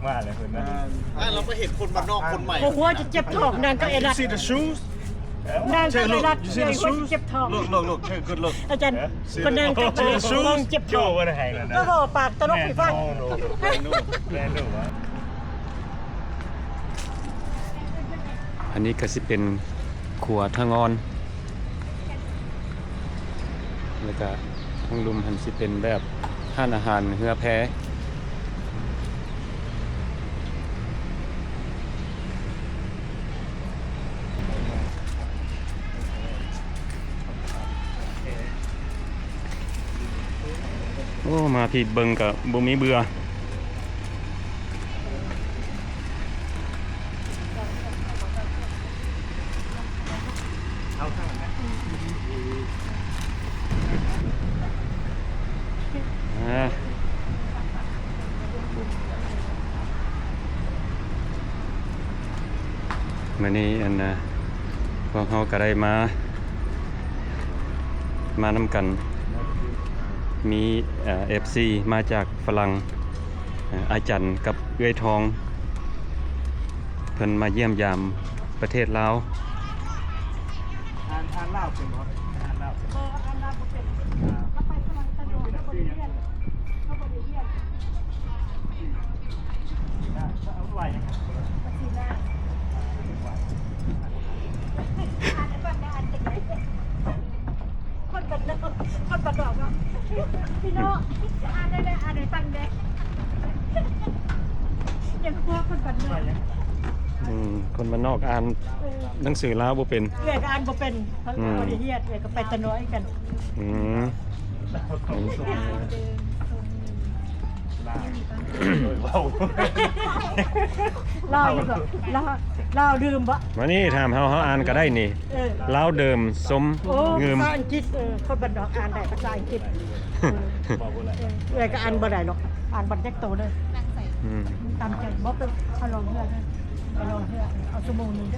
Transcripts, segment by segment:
ມາແລ້ວເພິ່ນນະ ອ່າ ແລ້ວໄປເຫັນຄົນບ້ານນອກຄົນໃໝ່ ໂອ້ໂຫ ຈະເຈັບທ້ອງ ນາງກັບໄອ້ລັດ You see the shoes? ນາງກັບໄອ້ລັດ Take a look. You see the shoes? ເຈັບທ້ອງ Look, look, look. Take a good look. ອາຈານ ເອີ ເພິ່ນນາງກັບໄອ້ລັດ See the shoes? ເຈັບທ້ອງ ໂຈ້ບໍ່ໄດ້ໃຫ້ແລ້ວນະ ກໍເວົ້າປາກຕະຫຼົກໃຫ້ຟັງ ແມ່ນ ແມ່ນ ແມ່ນ ອັນນີ້ກໍຊິເປັນຂົວທາງອ່ອນ ແລ້ວກະທາງລຸ່ມຫັ້ນຊິເປັນແບບຮ້ານອາຫານເຮືອແພ. ໂອ້ ມາພີ້ເບິ່ງກະບໍ່ມີເບື່ອ. ມື້ນີ້ອັນນະ ພວກເຮົາກໍໄດ້ມາ ມານຳກັນ ມີ ເອີ ເອັຟຊີ ມາຈາກຝຣັ່ງ ເອີ ອາຈັນກັບເອື້ອຍທອງ ເພິ່ນມາຢ້ຽມຢາມປະເທດລາວ. ອ່ານ ອ່ານລາວເປັນບໍ່? ອ່ານລາວເປັນບໍ່? ບໍ່ ອ່ານລາວບໍ່ເປັນ. ເຮົາໄປຝຣັ່ງສະດວກ ເຮົາບໍ່ໄດ້ຮຽນ ເຮົາບໍ່ໄດ້ຮຽນ. ອ່ານວ່າຫຍັງ? ພາສີນາ. ອ່ານໃຫ້ຟັງແດ່ ອ່ານຈັ່ງໃດ? ຄົນບ້ານນອກ ຄົນບ້ານນອກເນາະ ພີ່ນ້ອງ ອ່ານໄດ້ແດ່ ອ່ານໃຫ້ຟັງແດ່ ຢ່າກົວຄົນບ້ານນອກ. ອືມ ຄົນບ້ານນອກອ່ານ ເອີ ໜັງສືລາວບໍ່ເປັນ ເອື້ອຍກໍອ່ານບໍ່ເປັນ ເຂົາ ອືມ ບໍ່ໄດ້ຮຽນ ເອື້ອຍກໍໄປຕານ້ອຍກັນ. ອືມ ລາວ ລາວຢູ່ບໍ່? ລາວ ລາວດື່ມບໍ່? ມານີ້ ຖາມເຮົາ ເຮົາອ່ານກໍໄດ້ນີ້. ເອີ ລາວເດີມສົມ ໂອ້ ງືມ ພາສາອັງກິດ. ເອີ ຄົນບ້ານນອກອ່ານໄດ້ພາສາອັງກິດ. ເອີ ເອື້ອຍກໍອ່ານບໍ່ໄດ້ດອກ ອ່ານບໍ່ຈັກໂຕເດີ. ອືມ ຕາມໃຈ ບໍ່ເປັນ ເຮົາລອງເຮືອເດີ ໄປລອງເຮືອ ເອົາຊົ່ວໂມງໜຶ່ງເດີ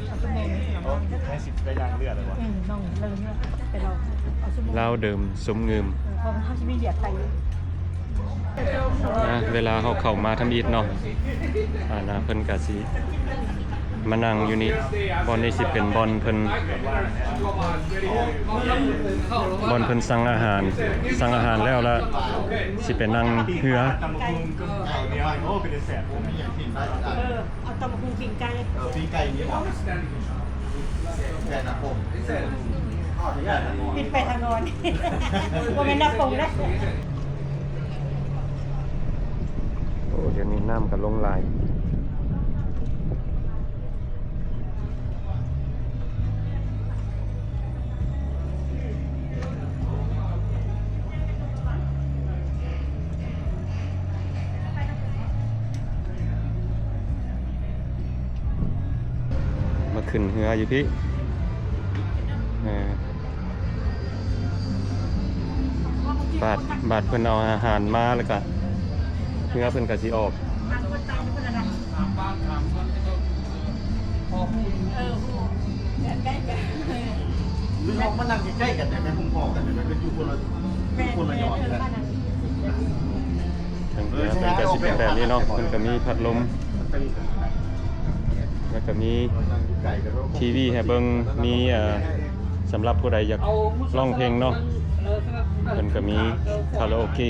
ເອົາຊົ່ວໂມງໜຶ່ງ. ໂອ້ ໃຫ້ສິບໄປຍ່າງເຮືອເລີຍບໍ່? ອືມ ນ້ອງເລີຍເຮືອ ໄປລອງ ເອົາຊົ່ວໂມງ. ລາວເດີມສົມງືມ. ເອີ ເພາະວ່າເຮົາຊິມີວຽກໄປ. ອ່າ ເວລາເຮົາເຂົ້າມາທຳອິດເນາະ ອ່າ ນາເພິ່ນກະຊິມານັ່ງຢູ່ນີ້. ບ່ອນນີ້ຊິເປັນບ່ອນເພິ່ນ ບ່ອນເພິ່ນສັ່ງອາຫານ ສັ່ງອາຫານແລ້ວລະຊິໄປນັ່ງເຮືອ. ຕຳບັກຫຸ່ງ ເຂົ້າໜຽວ ໂອ້ ເປັນຕາແຊບ. ເອີ ເອົາຕຳບັກຫຸ່ງ ປີ້ງໄກ່ ເອີ ປີ້ງໄກ່ນີ້ບໍ? ແມ່ນນະ ປິດໄປທາງນອນ ບໍ່ແມ່ນນະປົງເດ້. ໂອ້ ດຽວນີ້ນ້ຳກໍລົງຫຼາຍ. ມາຂຶ້ນເຮືອຢູ່ພີ້ ເອີ ບາດ ບາດເພິ່ນເອົາອາຫານມາ ແລ້ວກະເຮືອເພິ່ນກະຊິອອກ. ເອີ ຮູ້ ເຮືອນໃກ້ກັນ ຫຼືເຮົາມານັ່ງໃກ້ໆກັນໄດ້ໄໝ? ຮຸ່ມຫໍກັນໄດ້ໄໝ? ມັນຢູ່ຄົນລະ ແມ່ນ ຄົນລະຍອດ ແມ່ນ ກັນ. ເທິງເຮືອເພິ່ນກະຊິເປັນແບບນີ້ເນາະ ເພິ່ນກະມີພັດລົມ ແລ້ວກະມີທີວີໃຫ້ເບິ່ງ ມີ ເອີ ສຳລັບຜູ້ໃດຢາກຮ້ອງເພງເນາະ ເພິ່ນກະມີຄາຣາໂອເກະ.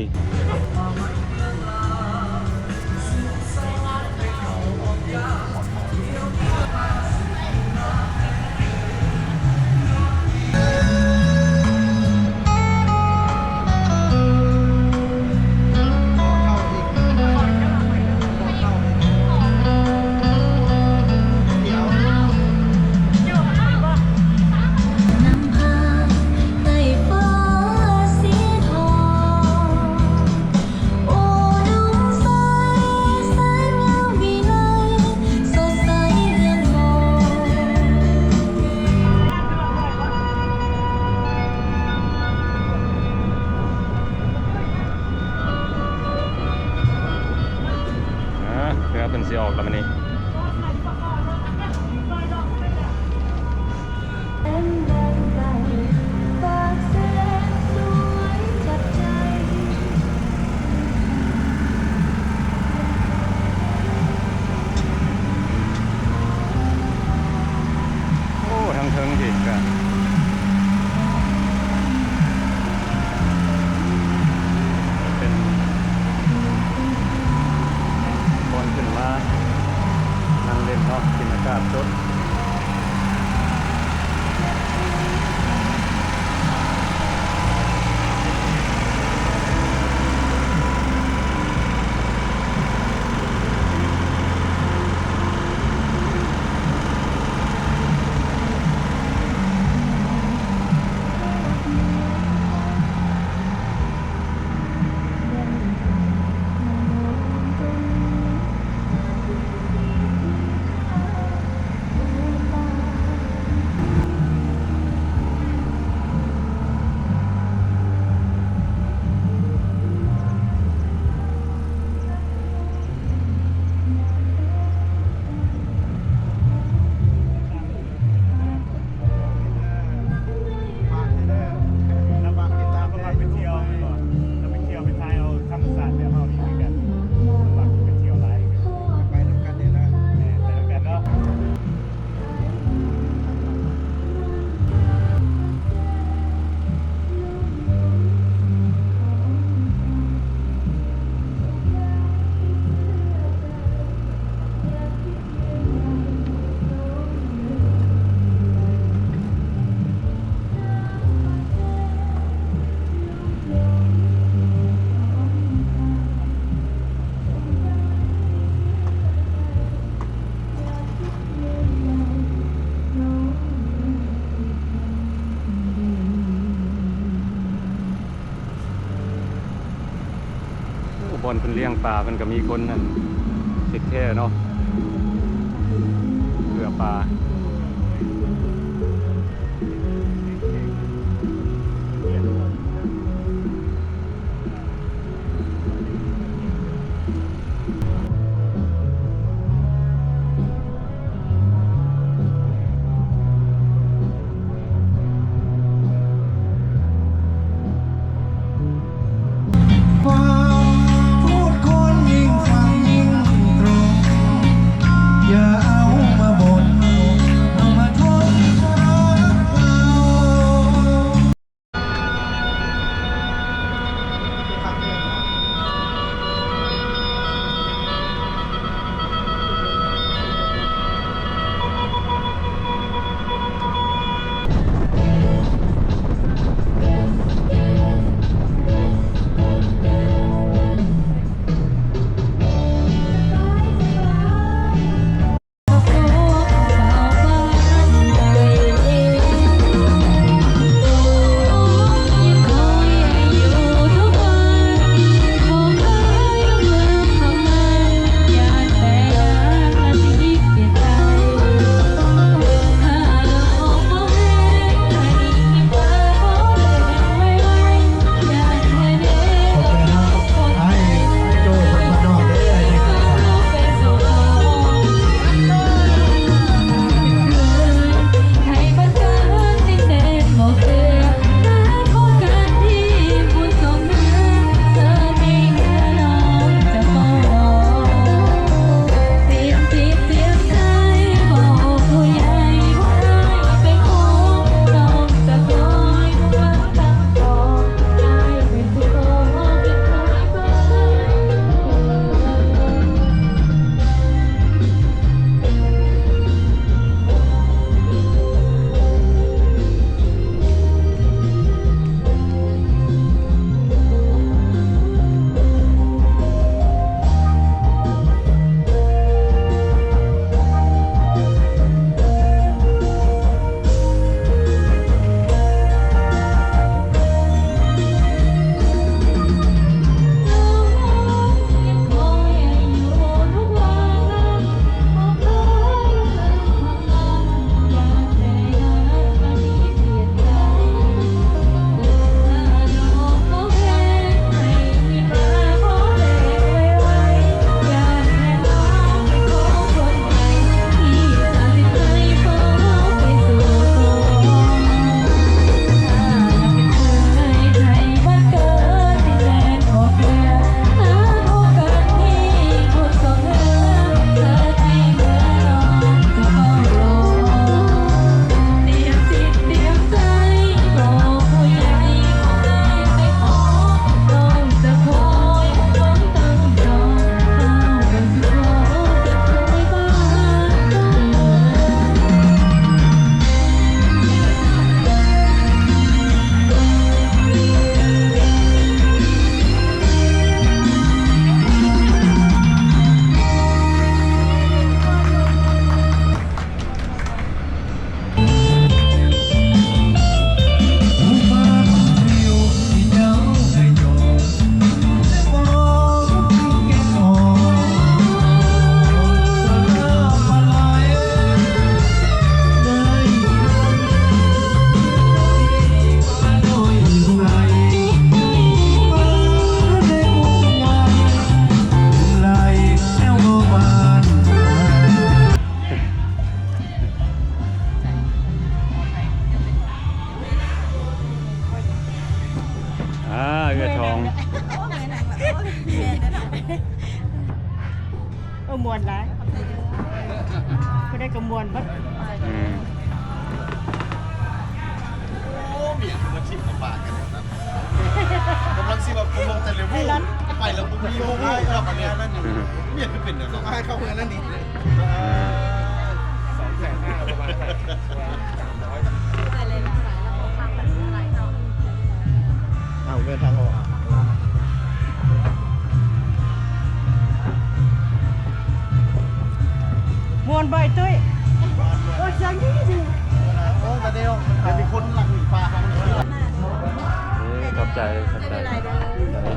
ບ່ອນເພິ່ນລ້ຽງປາ ເພິ່ນກໍມີຄົນນັ້ນ ເທກແຄເນາະ ເພື່ອປາ. ອ່າ ເອື້ອຍທອງ ເອີ ມ່ວນຫຼາຍ ຜູ້ໃດກໍມ່ວນເບິດ ອືມ. ໂອ້ ເມຍຄືມາຖິ້ມມາປະກັນແນວນັ້ນ ກຳລັງຊິວ່າ ກຳລັງແຕ່ລະ ໄປແລ້ວບໍ່ມີ ບໍ່ຮູ້ຄັບອັນນີ້ ເມຍຄືເປັນແນວນັ້ນ ໃຫ້ເຂົ້າເມືອງນັ້ນນີ້ ສອງແສນຫ້າ ປະມານນັ້ນ ເອົາເດີນທາງອອກ ມ່ວນບໍ່ອ້າຍຕຸ້ຍ? ໂອ້ຍ ສຽງດີດີ ໂອ້ ຕາດຽວ ເປັນຄົນຫຼັກປ່າເຮົາ ເອີ ຂອບໃຈ ຂອບໃຈ ບໍ່ເປັນຫຍັງເດີ ໄດ້ ໄດ້.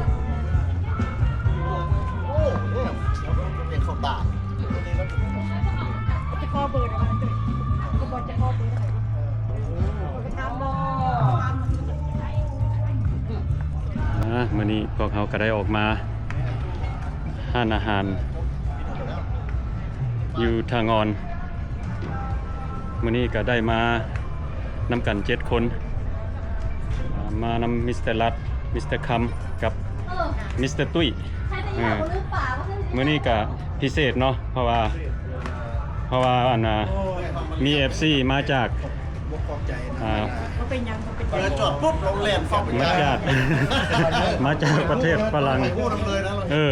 ມື້ນີ້ພວກເຮົາກໍໄດ້ອອກມາຮ້ານອາຫານຢູ່ທ່າງ່ອນ. ມື້ນີ້ກໍໄດ້ມານຳກັນເຈັດຄົນ ອ່າ ມານຳມິສເຕີລັດ ມິສເຕີຄຳ ກັບມິສເຕີຕຸ້ຍ. ເອີ ມື້ນີ້ກໍພິເສດເນາະ ເພາະວ່າ ເພາະວ່າອັນນ່າ ມີເອັຟຊີມາຈາກ ບໍ່ຂອບໃຈນະ ອ່າ ບໍ່ເປັນຫຍັງ ບໍ່ເປັນຫຍັງ ເວລາຈອດປຸບລົງແລ່ນຟ້າວໄປ ມາຈາກ ມາຈາກປະເທດຝຣັ່ງ. ເອີ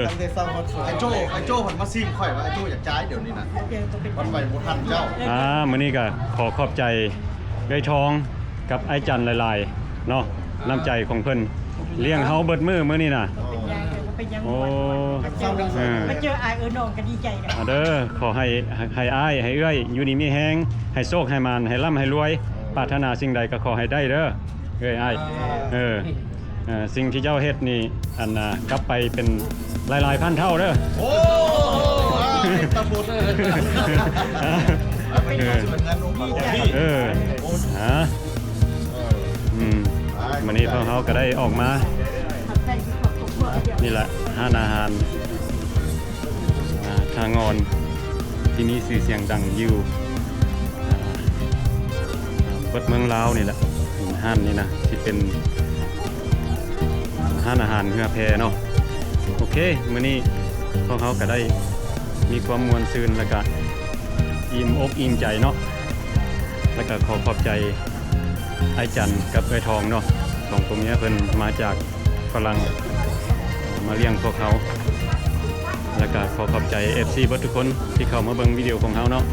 ໄອ້ໂຈ້ ໄອ້ໂຈ້ເພິ່ນມາຊີມຂ້ອຍວ່າ ໄອ້ໂຈ້ຢາກຈ່າຍດຽວນີ້ນະ ມັນໄຫວບໍ່ທັນເຈົ້າ. ອ່າ ມື້ນີ້ກໍຂໍຂອບໃຈເອື້ອຍທອງກັບອ້າຍຈັນຫຼາຍໆເນາະ ນ້ຳໃຈຂອງເພິ່ນລ້ຽງເຮົາເບິດມື້ມື້ນີ້ນະ. ບໍ່ເປັນຫຍັງ ບໍ່ເປັນຫຍັງ. ໂອ້ ມາເຈີ ເອີ ມາເຈີອ້າຍເອີນ້ອງກໍດີໃຈແລ້ວ. ອ່າ ເດີ ຂໍໃຫ້ ໃຫ້ອ້າຍ ໃຫ້ເອື້ອຍຢູ່ດີມີແຮງ ໃຫ້ໂຊກໃຫ້ໝານ ໃຫ້ລ່ຳໃຫ້ລວຍ ປາດຖະໜາສິ່ງໃດກໍຂໍໃຫ້ໄດ້ເດີ ເອື້ອຍອ້າຍ. ເອີ ເອີ ສິ່ງທີ່ເຈົ້າເຮັດນີ້ ອັນນ່າ ກັບໄປເປັນຫຼາຍໆພັນເທົ່າເດີ. ໂອ້ ຕະບຸນ ເອີ ເອີ ອາ ອືມ ມື້ນີ້ພວກເຮົາກໍໄດ້ອອກມາ ນີ້ແຫຼະ ຮ້ານອາຫານ ອ່າ ທ່າງ່ອນ ທີ່ມີຊື່ສຽງດັງຢູ່ ອ່າ ເບິດເມືອງລາວນີ້ແຫຼະ. ຮ້ານນີ້ນະ ຊິເປັນຮ້ານອາຫານເຮືອແພເນາະ. ໂອເຄ ມື້ນີ້ພວກເຮົາກໍໄດ້ມີຄວາມມ່ວນຊື່ນ ແລ້ວກະອີ່ມອົກອີ່ມໃຈເນາະ. ແລ້ວກະຂໍຂອບໃຈອ້າຍຈັນກັບເອື້ອຍທອງເນາະ ສອງຜົວເມຍເພິ່ນມາຈາກຝຣັ່ງ ມາລ້ຽງພວກເຮົາ. ແລ້ວກະຂໍຂອບໃຈເອັຟຊີເບິດທຸກຄົນທີ່ເຂົ້າມາເບິ່ງວິດີໂອຂອງເຮົາເນາະ.